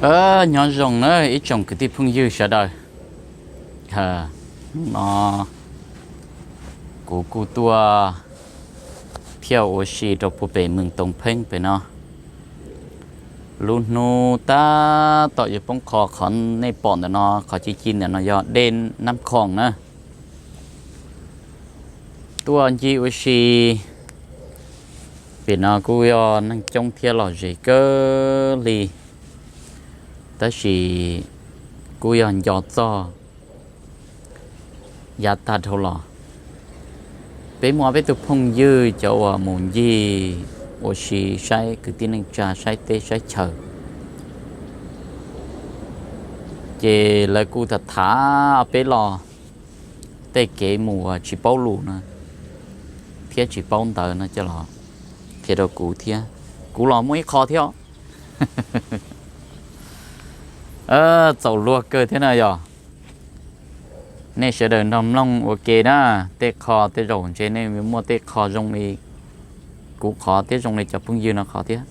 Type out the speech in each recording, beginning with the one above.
Ov, nyob zoo na ib tsoom kwv tij phooj ywg sawv daws. Hnub no kuv kuj tuaj phiaj ua si rau puag pem Mees Toov Pheeb pem no. Lub hnub tab tom yuav poob qho, qhov nej pom ntawm no, qhov ci ci ntawm no yog dej Nab Khoom na. Tuaj ncig ua si pem no kuj yog neeg coob thiab lom zem kawg li, tab sis kuj yog nco txog yav tag dhau los, peb muaj ob peb tug phooj ywg cov uas mus ncig ua si saib kwv tij neej tsa, saib teb saib chaw, ces lawv kuj tham tham ob peb los tej kev mus uas tsis paub lus no thiab tsis paub ntawv no coj los qhia rau kuv thiab. Kuv los muaj ib qho thiab. Txaus luag kawg thiab na yog. Nej sawv daws nrog mloog ua ke na, tej qho tej zaum ntshe nej muaj tej qho zoo li kuv qhov thiab zoo li cov phooj ywg no qhov thiab,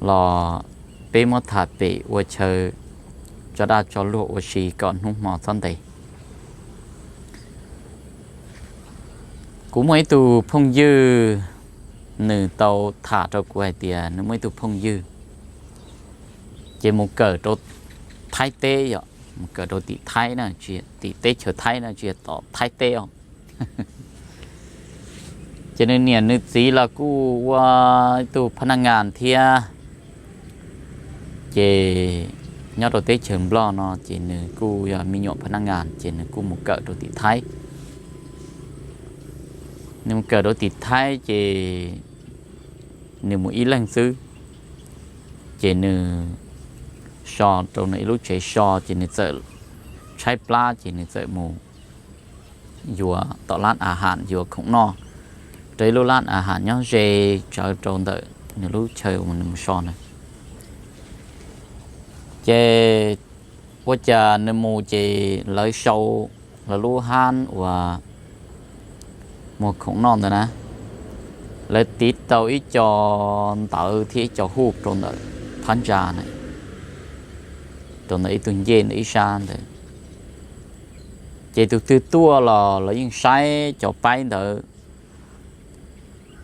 los peb muab tham pem ua chaw tso dag tso luag ua si kom hnub hmo txhob ntev. Kuv muaj ib tug phooj ywg, nws tau tham rau kuv hais tias nws muaj ib tug phooj ywg, ces mus kawm rau Thaib teb yom, mus kawm rau tim Thaib na, tim teb chaws Thaib na, tsis yog tom Thaib teb os. Ces nws niam nws txiv los kuj ua ib tug phab naj ngas thiab, ces nyob rau teb chaws Nplog no ces nws kuj yog me nyuam phab naj ngas, ces nws kuj mus kawm rau tim Thaib. Nws mus kawm rau tim Thaib ces nws mus ib leeg xwb, ces nws so rau nws ib lub tsev so, ces nws txawm tshaib plab, ces nws txawm mus yuav tom lab a has yuav khoom noj rau ib lub lab a has nyob ze tsawv rau ntawm nws lub chaw uas nws mus so na. Ces ua cas nws mus ces lawv sau lawv lub hab uas muag khoom noj ntawd na, lawv tiv tau ib co ntawv thiab ib co hu rau ntawm phab ntsa na, rau ntawm ib tug ncej ntawm ib sab ntawd. Ces tus twg tuaj los lawv yeej saib cov paib ntawd,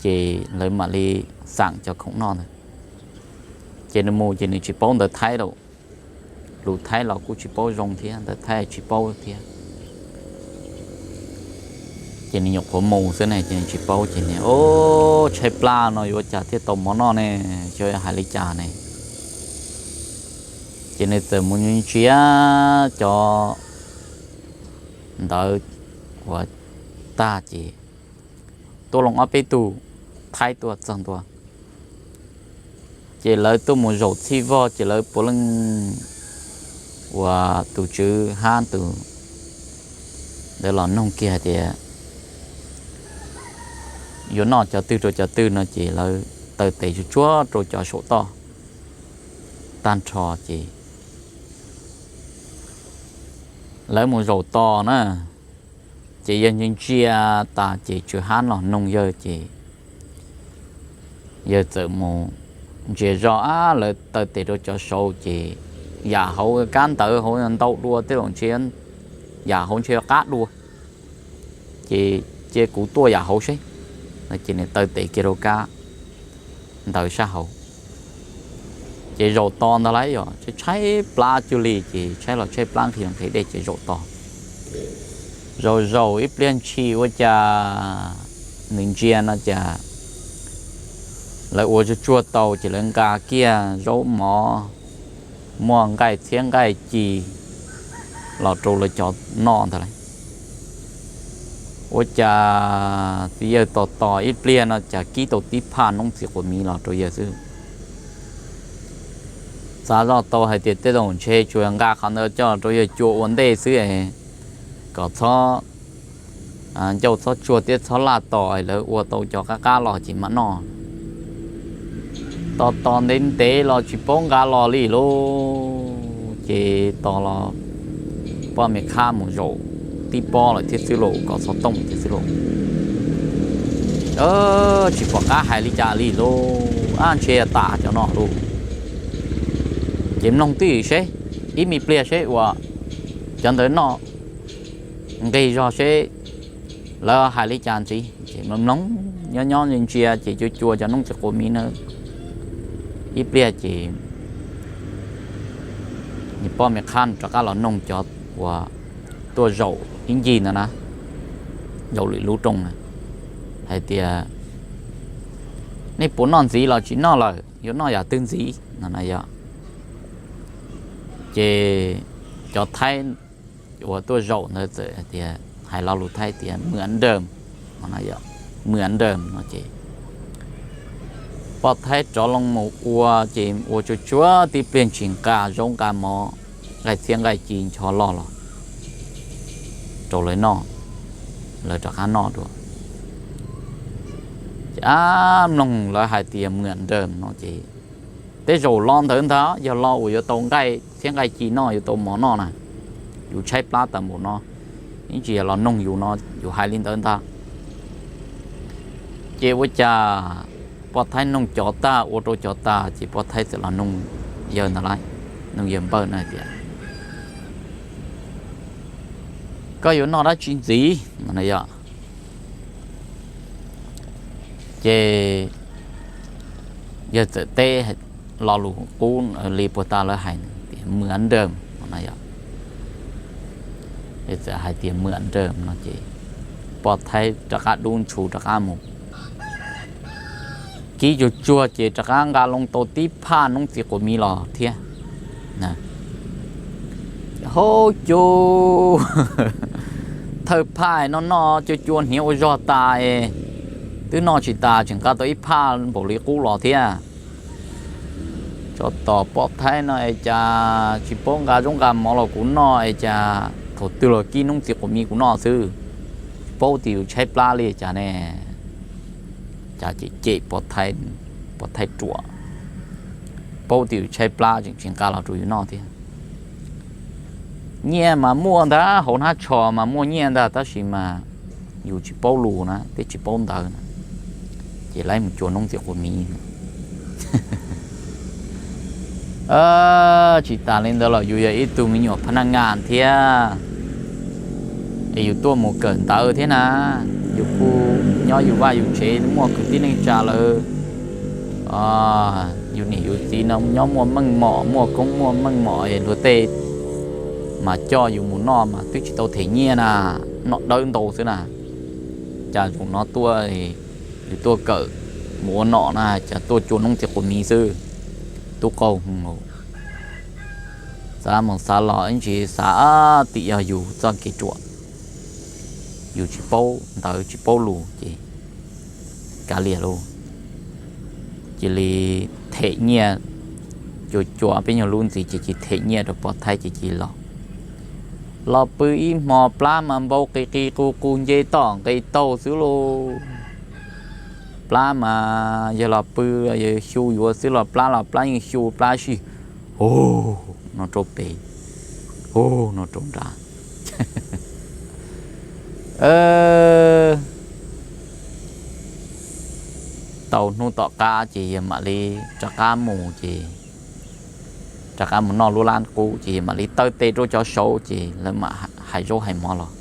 ces lawv mam li xam cov khoom noj ntawd. Ces nws mus ces nws tsis paub ntawv Thaib lawm, lus Thaib los kuj tsis paub zoo thiab, ntawv Thaib tsis paub thiab. Ces nws nyuam qhuav mus xwb ne, ces nws tsis paub, ces nws, o, tshaib plab no yuav cas thiaj tau mov noj ne, xyov hais li cas ne. Ces nws txawm mus ntsia cov ntawv uas tag ces tuaj loo ob peb tug Thaib tuaj txog ntua. Ces lawv tuaj mus zaum txhij vog, ces lawv puav leej uas tus tswv hab tus ntawd los noog kiag hais tias yuav noj cov twg rau cov twg no, ces lawv taw tes tsuag tsuag rau cov saum toj tag nrho ces lawv mus zaum tos na. Ces yawg ntsia ntsia tas ces tswv hab los noog yawg ces yawg txawm mus ntsia zoj, ab, lawv taw tes rau cov saud ces yam hauv kab ntawv hauv ntau dua tej zaum ntshe yam hauv ntshe qab dua, ces cia kuv tuaj yam hauv seb. Ces nws taw tes kiag rau kab ntawv sab hauv. Ces zaum tos ntag lauj, yog tshaib plab cuag li, ces tshaib los tshaib plab nqhis los nqhis dej ces zaum tos. Zaum zaum ib pliag ntshis ua cas nws ntsia no cas lawv ua tsuag tsuag tau, ces lawv nqa kiag zaub mov, muaj nqaij txhiab nqaij ci los rau lawv cov noj ntag lauj. Ua cas txiv yawg tos tos ib pliag no cas kib tau tib phaj noob txiv quav miv los rau yawg xwb. Xav zoj tau hais tias tej zaum ntshe tsuas nqa qhov ntawd coj los rau yawg cua ua ntej xwb, kom txhob ncauj txhob tsuag thiab txhob laj tos, lawv ua tau cov qab qab los ces mam noj. Tos tos ntev ntev los tsis paub nqa los li lauj, ces tos los poj me khab mus zaum tib pob lawm thiab xwb lauj, kom txhob tooj thiab xwb lauj. Tsis pom qab hais li cas li lauj, ab, ntshe tas cov no lauj. Ces mloog twj ywm seb, ib me pliag seb uas cov ntawd noj nqig zog seb lawv hais li cas ntxiv. Ces mloog mloog, nyob nyob ntsia ntsia ces cua cua cov noob txiv quas miv na. Ib pliag ces nws poj me qhab rov qab los noog cov uas tuaj zaum ib ncig ntawd na, zaum lwm lub rooj na, hais tias, nej puas noj ntxiv los tsis noj lawm, yuav noj yam twg ntxiv no na yom? Ces cov Thaib uas tuaj zaum ntawd txawm hais tias, hais lo lus Thaib tias mượn đơm, mượn đơm no ces poj Thaib rov loo mus ua ces ua tsuag tsuag tib pliag ntshis nqa zaub nqa mov, nqaij txhiab nqaij ci ncho loj los rau lawv noj, lawv rov qab noj dua. Ces ab mloog lawv hais tias mượn đơm no ces tej zaum lo ntawd ntag, yog lo uas yuav tau nqaij txhiab nqaij ci noj, yuav tau mov noj na, yus tshaib plab tas npaum no, ib ntsis yog los noog yus no yus hais li ntawd ntag. Ces ua cas poj Thaib noog cov tag ua rau cov tas ces poj Thaib txawm los noog yawg ntawd lawm, noog yawg npawg na tias, koj yuav noj dab tsi ntxiv no yom? Ces yawg txawm teb lo lus qub li puag ta lawv hais tias mượn đơm no yom? Yawg txawm hais tias mượn đơm no ces poj Thaib rov qab dub ntshuv rov qab mus kib tsuag tsuag ces rov qab nqa loo tau tib phaj noob txiv quas miv los thiab. Hauv cua, thawj phaj no noj cua cua hniav ua zog tas, twb noj tsis tas tseem nqa tau ib phaj npaum li qub los thiab. Tsov tom poj Thaib no es cas tsis paub nqa zaub nqa mov los kuv noj es cas thaum twg los kib noob txiv quas miv kuv noj xwb, tsis paub tias yus tshaib plab li cas ne. Cas cem cem poj Thaib ruam, paub tias yus tshaib plab tseem tsis nqa los rau yus noj thiab. Nyiaj mas muaj ntag, hauv hnab tsho mas muaj nyiaj ntag tab sis mas yus tsis paub lus na thiab tsis paub ntawv na, ces lawv mus cua noob txiv quas miv. Tsis tas li ntawd los yus yog ib tug me nyuam phab naj ngas thiab, es yus tuaj mus kawm ntawv thiab na, yus kuj nyob yus vaj yus tsev muaj kwv tij neej tsa lawm, yus niam yus txiv no nyob muaj meej mom muaj koob muaj meej mom es luag tej mas coj yus mus noj mas twb tsis tau them nyiaj na, noj dawb ntau xwb na. Cas zaum no tuaj, yus tuaj kawm mus ua nom na cas tuaj cua noob txiv quas miv xwb. Tub qaug hwv, xav mus xav los ib ntsis xav tim yog yus txoj kev ruam, yus tsis paub ntawv tsis paub lus ces kav liam lauj. Cia li them nyiaj, cua cua peb nyuag lub ntxiv ces cia li them nyiaj rau poj Thaib ces cia li los. Los pw ib hmo plab mas npau qis qis qus qus nce toj nqis taug xwb lauj. Plab mas yog los pw, yog xyu yuav xwb los plab los plab yeej xyu plab sij, hu, no rau pem, hu, no rau nrad. Tau hnub tom qab ces yawg mam li rov qab mus ces rov qab mus noj lub lab qub ces yawg mam li taw tes rau cov saud ces lawv mam hais zaub hais mov los,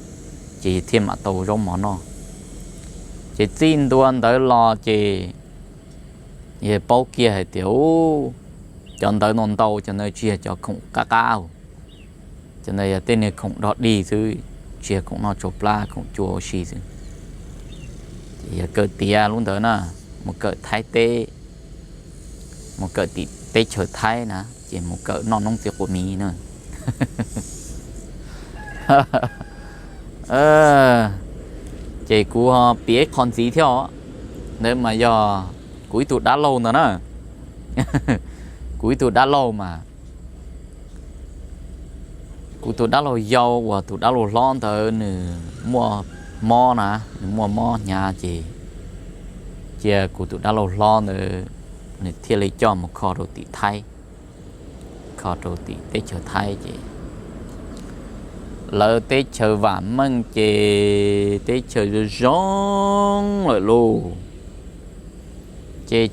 ces yawg thiaj mam tau zaub mov noj. Ces txij ntua ntawd los ces yawg paub kiag hais tias, u, cov ntawd no ntau, cov ntawd tsis yog cov khoom qab qab, cov ntawd yog tej niag khoom dog dig xwb, tsis yog khoom noj tsau plab khoom cua ua si xwb. Ces yawg kawm tiav lub ntawd na, mus kawm Thaib teb, mus kawm tim teb chaws Thaib na, ces mus kawm noj noob txiv quas miv na. Ces kuv ho piav ib qho ntxiv thiab os. Ntawd mas yog kuv ib tug dab laug ntawd na. Kuv ib tug dab laug mas, kuv tus dab laug yau uas tus dab laug hlob ntawd nws muaj mob na, nws muaj mob hnyav ces cia kuv tus dab laug hlob ntawd nws thiaj li coj mus kho rau tim Thaib, kho rau tim teb chaws Thaib ces lawv teb chaws vam meej ces teb chaws zoo zoo lawm lauj. Ces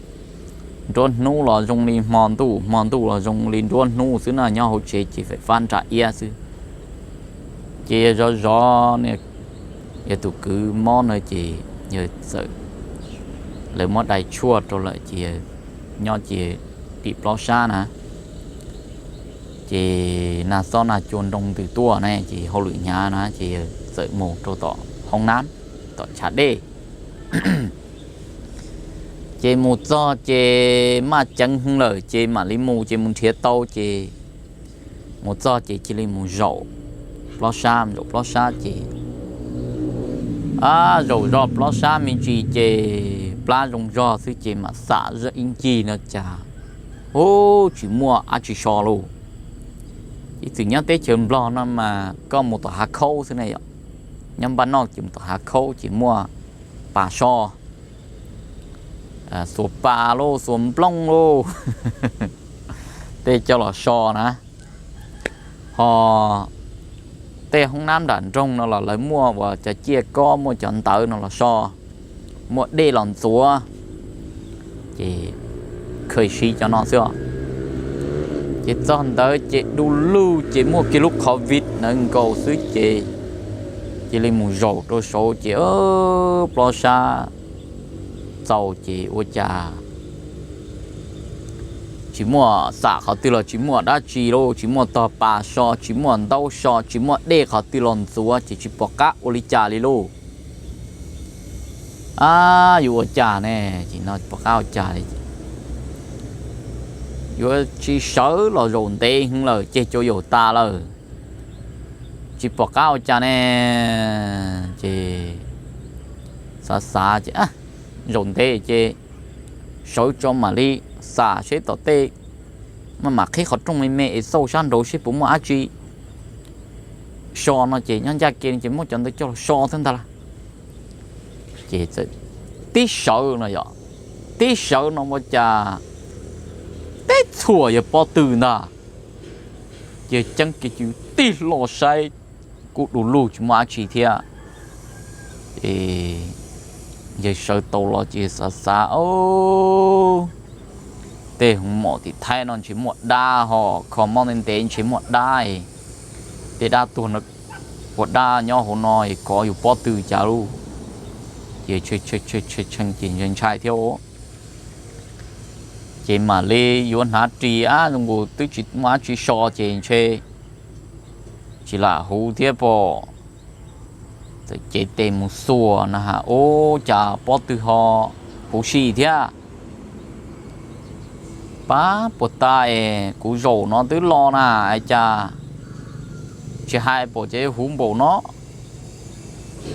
Nruab hnub los zoo li hmo ntuj, hmo ntuj los zoo li nruab hnub xwb na, nyob hauv tsev ces fam fab nra iab xwb. Ces yawg zov zov, yawg tus kwv mob no ces yawg txawm, lawv muab dai tshuaj rau lawm ces yawg nyob ces tim plob sab na. Ces nag xob nag cua nroo ntws tuaj ne ces hauj lwm hnyav na ces yawg txawm mus rau tom hoob nab, tom chav dej. Ces mus txog ces maj ceev hwv lawm ces mam li mus, ces mus nrhiav tau ces mus txog ces cia li mus zaum plob sab, zaum plob sab ces zaum zog plob sab me ntsis ces plab zoo zog xwb ces mam xam zoj ib ncig no cas, ub, tsis muaj dab tsi so lauj. Ib txwm nyob teb chaws Nplog no mas koj mus tom hav khaub xwb ne yom, nyob npaj noj ces mus tom hav khaub ces muaj pas so, xuas pas lauj, xuas nplooj lauj, tej coj los so na. Ho tej hoob nab nram nroog no los lawv muaj uas cov ciaj kob, muaj cov ntawv no los so, muaj dej los ntxuav, ces khaws siv cov no xwb os. Ces txog ntawd ces du lug ces muaj kiag lub qhov viv ntawd nkaus xwb ces cia li mus zaum rau saud ces plob sab txaus ces ua cas tsis muaj xam qhov twg los tsis muaj dab tsi lauj, tsis muaj tog pas so, tsis muaj ntaub so, tsis muaj dej qhov twg los ntxuav ces tsis pom qab ua li cas li lauj. Ab, yuav ua cas ne, ces no pom qab ua cas li, yuav tsis sawv los zaum ntev heev lawm, ceg cua yaus tas lawm, tsis pom qab ua cas ne. Ces xav xav ces zaum ntev ces sawv tso mam li xam seb tom tej, mam qhib qhov rooj me me es xauj sab nraud seb puas muaj dab tsi so no ces nyob ncaj kev ces muab cov ntawd coj los so xwb ntag lauj. Ces txawm tib sawv no yom, tib sawv no ua cas teb txhuam yawg pob tw ntag. Ces ceeb kiag ces tib hlo saib kuj du lug tsis muaj dab tsi thiab. Ces yawg sawv tau los ces xav xav, tej hoov mom tim Thaib no ntshe muaj dab ho, kho mob ntev ntev ntshe muaj dab, tej dab tuag no, ua dab nyob hauv no es kov yus pob tw cas lauj. Ces tshee ces ntshai ntshai thiab. Ces mam li yuav hnav ris ab zoo nkaus twb tsis muaj dab tsi so ces ntshe tsis lam huv thiab pob. Txawm cev tes mus xuas na has, ub, cas pob tw ho huv si thiab. Pab puas tas es kuv zaum no twb los na, cas tsis hais pom ces huv npaum no.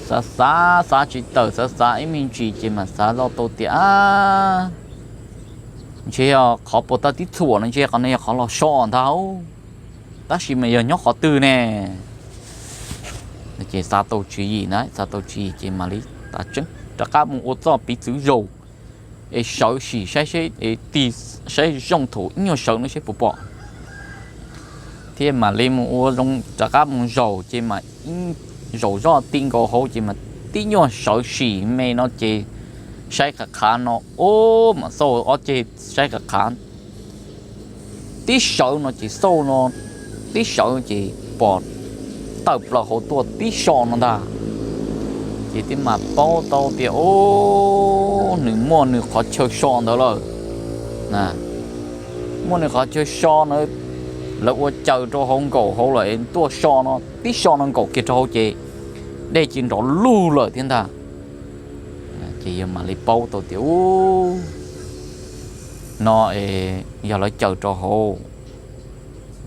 Xav xav xav tsis tawm, xav xav ib me ntsis ces mam xav zoj tau tias ntshe yog qhov puas tas tib txhuam no ntshe qhov no yog qhov los so ntag, tab sis mas yog nyob qhov twg ne. Ces xav tau tswv yim na, xav tau tswv yim ces mam li tas tseeb rov qab mus ua txoj piv txwv zaum es sawv sim saib seb tig, saib zoo thaum ib nyuag sawv no seb puas pom. Thiab mam li mus ua zoo rov qab mus zaum ces mam zaum zoj ti nkaus hauv ces mam tib nyuag sawv sim me no ces saib qhov qhav no, ub, mam xauj ob ceg saib qhov qhav. Tib sawv no ces xauj no, tib sawv ces pom tawm plaws hauv tuaj tib so no ntag. Ces thiaj mam paub tau tias, ub, nws muaj nws qhov chaw so ntawd lawm. Muaj nws qhov chaw so na, lawv ua caws rau hauv nkaum hauv lawm es tuaj so no, tib so no nkaum kiag rau hauv ces dej cia nrov lug lawm thiab ntag. Ces yawg mam li paub tau tias, ub, no es yog lawv caws rau hauv.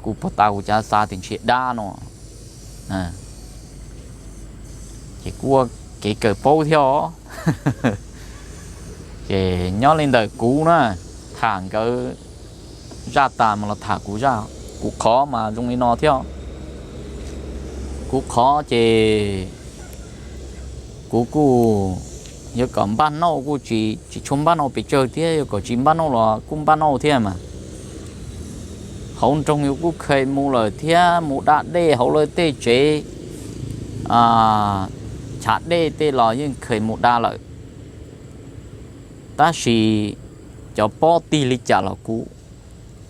Kuv puag ta kuv cav xav tias ntshe dab no. Ces kuj ua kev kawm paub thiab os. Ces nyob li ntawm kuv na, tham nkawd zaj tas mas los tham kuv zaj. Kuv qhov mas zoo li no thiab. Kuv qhov ces kuv kuj yuav kom npaj nauj kuj tsis, tsis tshua npaj nauj pes tsawg thiab, yuav kom tsis npaj nauj los kuj npaj nauj thiab mas. Hauv nroog yuav kuj kheev mus lawm thiab, mus da dej hauv lawv tej tsev, chav dej tej los yeej kheev mus da lawm. Tab sis cov pob tig li cas los kuv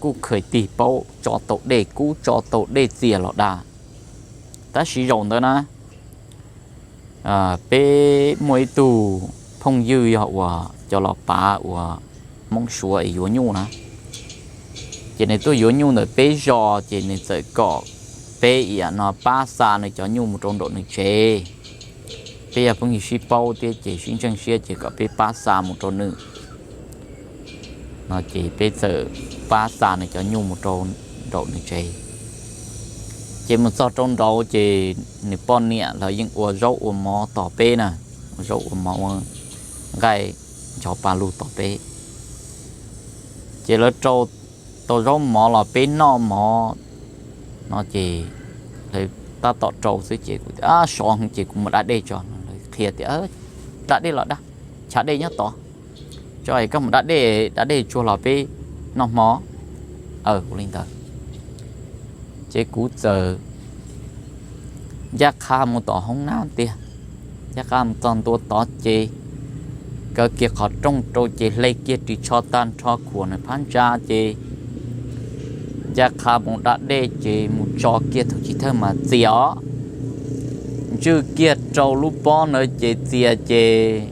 kuj khaws tig paub tso tau dej kub tso tau dej txias los da. Tab sis zaum ntawd na, peb muaj ib tug phooj ywg yog uas cov los pav uas Hmoob Suav es yuav nyuj na, ces nws tuaj yuav nyuj ntawm peb zos ces nws txawm kom peb iam no pab xa nws cov nyuj mus rau nraum nws tsev. Peb yog phooj ywg sib paub thiab ces sib ntseeg siab ces kom peb pab xa mus rau nws no ces peb txawm pab xa nws cov nyuj mus rau nraum nws tsev. Ces mus txog rau nraud ces nws poj niam los yeej ua zaub ua mov tos peb na, ua zaub ua mov ua nqaij nchov pa lug tos peb. Ces lawv rau tau zaub mov los peb noj mov no ces lawv tab tom rau xwb ces kuv tias, Ab, sov heev ces kuv mus da dej tso. Lawv qhia tias, Da dej los da, chav dej nyob tod, tso es koj mus da dej, da dej tsuag los peb noj hmo. Ua li ntawd ces kuv txawm ncaj qha mus tom hoob nab tiag, ncaj qha mus txog ntua tod ces kaw kiag qhov rooj rau ces hle kiag ris tsho tag nrho khuam nws phab ntsa ces ncaj qha mus da dej ces mus tso kiag thaum chiv thawj mas txias os, ntswj kiag rau lub pob ntawd ces txias ces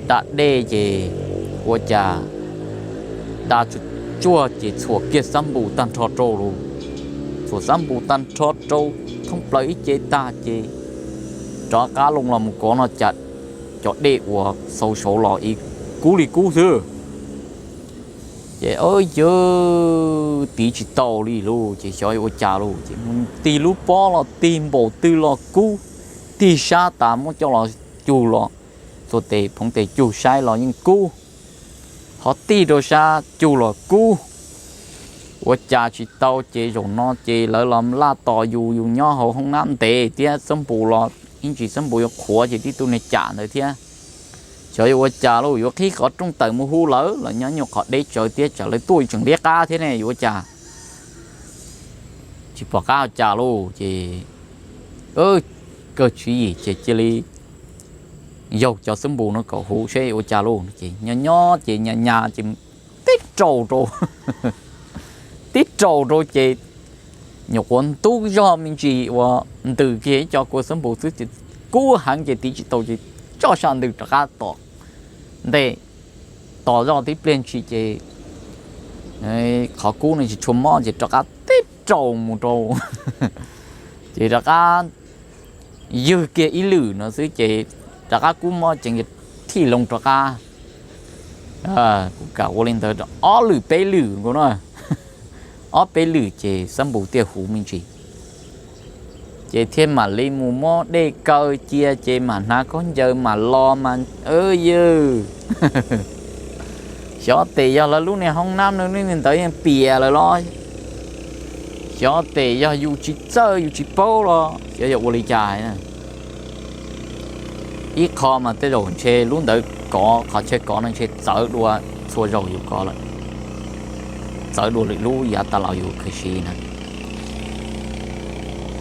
da dej ces ua cas da tsuag tsuag ces txhuam kiag xab npus tag nrho rau lauj, txhuam xab npus tag nrho rau thoob plaws ib ce tag ces rov qab loo los mus kov no cas cov dej uas xau saud los ib kub li kub xwb. Ces yawg, tiv tsis tau li lauj, ces xyov yuav ua cas lauj, ces mus tig lub pob los tig npaum twg los kub, tig sab tas muab coj los cug los txhua tes phoov tes cug saib los yeej kub, ho tig rau sab cug los kub. Ua cas tsis tau ces zaum no ces lawv los laj tos yus, yus nyob hauv hoob nab ntev thiab xab npus los ib ntsis xab npus yuav qhuav ces tib tug niag cam ntawd thiab. Xyov yuav ua cas lauj, yuav qhib qhov rooj tawm mus hu lawv los nyob nyuag qhov deb tsawv thiab tsam lawv tuaj tseem liab qab thiab ne, yuav ua cas tsis pom qab ua cas lauj. Ces kawg tswv yim ces cia li yaug cov xab npus no kom huv seb ua cas lauj. Ces nyob nyob ces nyas nyas ces tib raus rau, tib raus rau ces nyuam qhuav ntub zog me ntsis uas ntws kiag ib co kua xab npus xwb ces kub heev ces tiv tsis tau ces tso sab ntws rov qab tom ntej, tos zoj tib pliag ntshis ces qhov kub no tsis tshua mob ces rov qab tib raus mus rau ces rov qab ywg kiag ib lwm no xwb ces rov qab kub mob ces thij loo rov qab. Kuv kam ua li ntawd ob lwm peb lwm nkaus na, ob peb lwm ces xab npus thiaj huv me ntsis. Ces thiaj mam li mus muab dej kaw cia ces mam hnav khaub ncaws mam los mas, ywg, xyov tes yog lawv lub niag hoob nab no lub niag ntawd yeej piam lawm los, xyov tes yog yus tsis txawj yus tsis paub los xyov yog ua li cas. Ib qho mas tej zaum ntshe lub ntawd kov, qhov chaw kov no ntshe txawv dua txhua zaus yus kov lawm, txawv dua lwm lub yav tas los yus khaws siv na.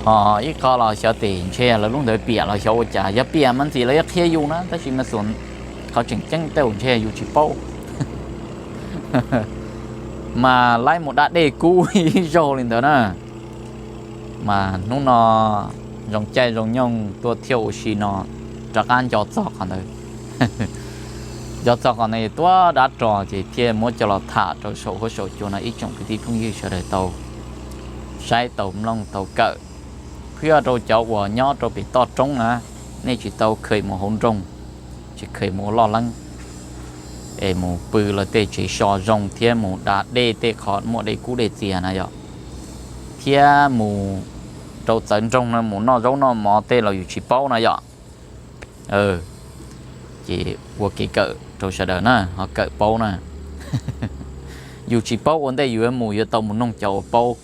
Ho ib qho los xyov tes ntshe lawv lub ntawd piam los xyov ua cas, yog piam mas ntxim lawv yuav qhia yus na, tab sis mas qhov tseem ceeb tej zaum ntshe yus tsis paub mas laib mus da dej kub ib zaug li ntawd na. Mas hnub no zoo caij zoo nyoog tuaj thiaj ua si no rov qab nco txog qhov ntawd. Nco txog qhov ntawd tuaj dab ros ces thiaj muab coj los tham rau saum huab saum cua no ib tsoom kwv tij phooj ywg sawv daws tau saib tau mloog tau kawm. Qhia rau cov uas nyob rau pem toj roob na, nej tsis tau kheem mus hauv nroog, tsis kheem mus ua loj leeb, es mus pw lawv tej tsev so zoo thiab mus da dej tej qhov muaj dej kub dej txias na yom, thiab mus rau txawv nroog no mus noj zaub noj mov tej los yus tsis paub na yom. Ces ua kev kawm rau sawv daws na ho kawm paub na. Yus tsis paub ua ntej yus yuav mus yuav tau mus noog cov uas paub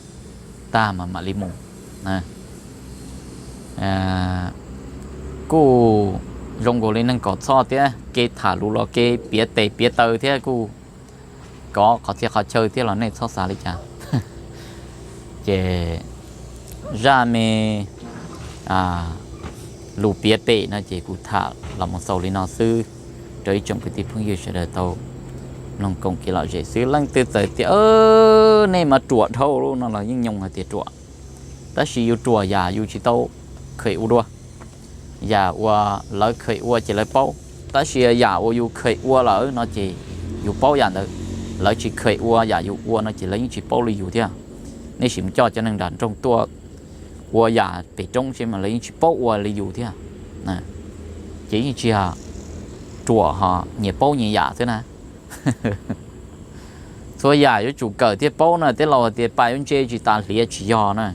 tag mas mam li mus. Kuj zoo nkaus li neeg kom txhob thiab, kev tham lus los kev piav tes piav taw thiab kuj kov qhov txhia qhov chaw thiab los nej txhob xav li cas. Ces zaj me lus piav pem no ces kuv tham los mus xaus li no xwb, rau ib tsoom kwv tij phooj ywg sawv daws tau Mloog koom kev lom zem xwb, leej twg txawm tias nej mas ruam dhau no los yeej nyooj hais tias ruam. Tab sis yus ruam yam yus tsis tau kheem ua dua, yam uas lawv kheem ua ces lawv paub. Tab sis yam uas yus kheem ua lawm no ces yus paub yam ntawd, lawv tsis kheem ua yam yus ua no ces lawv yeej tsis paub li yus thiab. Nej sim mus coj cov neeg nram nroog tuaj ua yam pem roob tsev mas lawv yeej tsis paub ua li yus thiab. Ces yeej tsis ruam ho nyias paub nyias yam xwb na. Txhua yam yuav tsum kawm thiaj paub na, tej laus hais tias pas yuav ntse tsis tas hliav tsis yog na.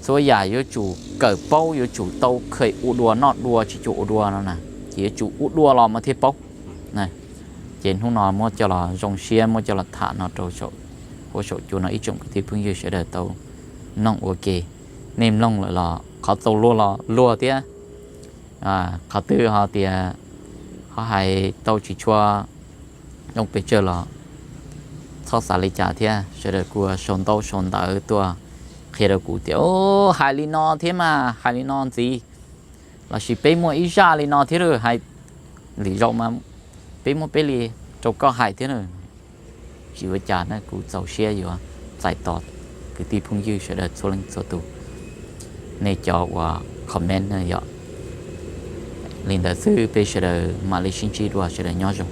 Txhua yam yuav tsum kawm paub, yuav tsum tau kheem ua dua noj dua tsis cuag ua dua no na, ces yuav tsum ua dua los mas thiaj paub. Ces hnub no muab coj los zoo siab muab coj los tham no rau saum huab saum cua no ib tsoom kwv tij phooj ywg sawv daws tau mloog ua ke. Nej mloog lawm los qhov txaus luag los luag thiab, qhov twg ho tias ho hais tau tsis tshua zoo pes tsawg los txhob xav li cas thiab. Sawv daws kuj sau ntaub sau ntawv tuaj qhia rau kuv tias hais li no thiab mas hais li no ntxiv, lossis peb muaj ib zaj li no thiab lawm, hais lwm zaus mas peb muab peb li rau koj hais thiab na. Tsis ua cas na, kuv txaus siab yuav txais tos kwv tij phooj ywg sawv daws txhua leej txhua tus nej cov uas comment na yom. Li ntawd xwb, peb sawv daws mam li sib ntsib dua, sawv daws nyob zoo.